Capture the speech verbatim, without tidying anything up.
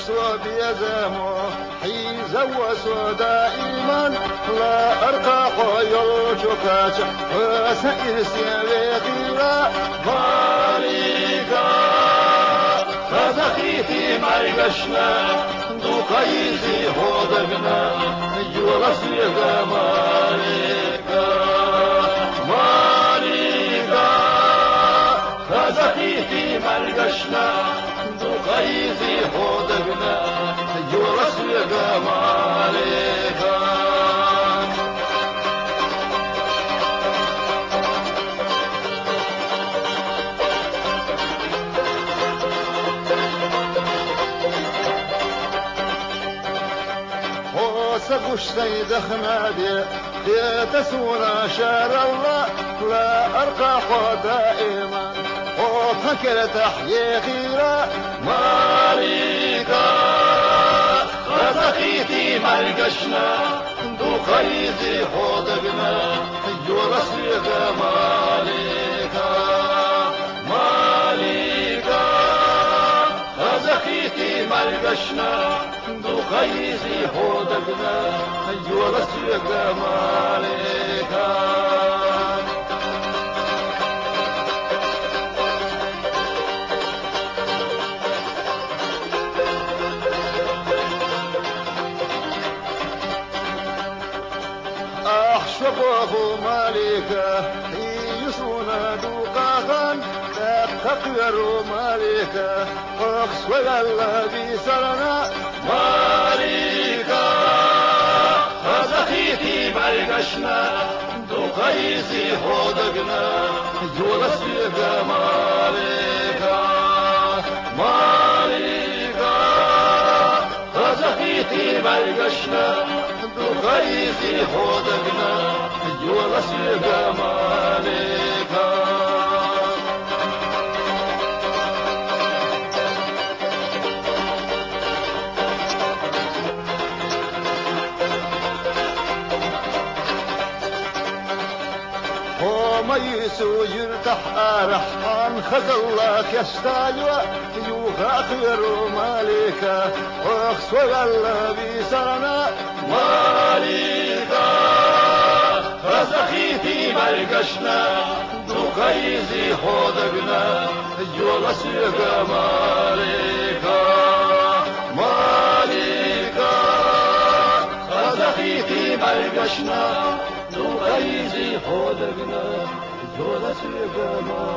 Цо безамо хьийзава со даиман, лаархӀа хьо йолча кхача, хьо са ирсе вехийла, Малика. Хазахийти мӀаргашна, дукха йийзи хьо дагна, йола соьга Малика. Малика. Хазахийти мӀаргашна, дукха йийзи хьо дагна, йола соьга Малика. Хьо са гуш сай дахна де, хета суна шаралла, лаархӀа хьо даиман, хьо тхан керта ехийла, Малика. Хазахийти мӀаргашна, дукха йийзи хьо дагна, йола соьга Малика. Малика. Хазахийти мӀаргашна, дукха йийзи хьо дагна, йола соьга Малика. Ахь шо боху, Малика, хьийза суна дукха хан, тӀаккха кхоьру, Малика, хьох со ваьлла вийсарна, Малика. Хазахийти мӀаргашна, дукха йийзи хьо дагна, йола соьга Малика. Малика. Хазахийти мӀаргашна, дукха йийзи хьо дагна, йола соьга Малика. Хьо ма йийсу юьртахь арахь, хьан хазалла кхестайо, юха а кхоьру, Малика, хьох со ваьлла вийсарна, Малика. Хазахийти мӀаргашна, дукха йийзи хьо дагна, йола соьга Малика. Малика. Хазахийти мӀаргашна, дукха йийзи хьо дагна, йола соьга Малика.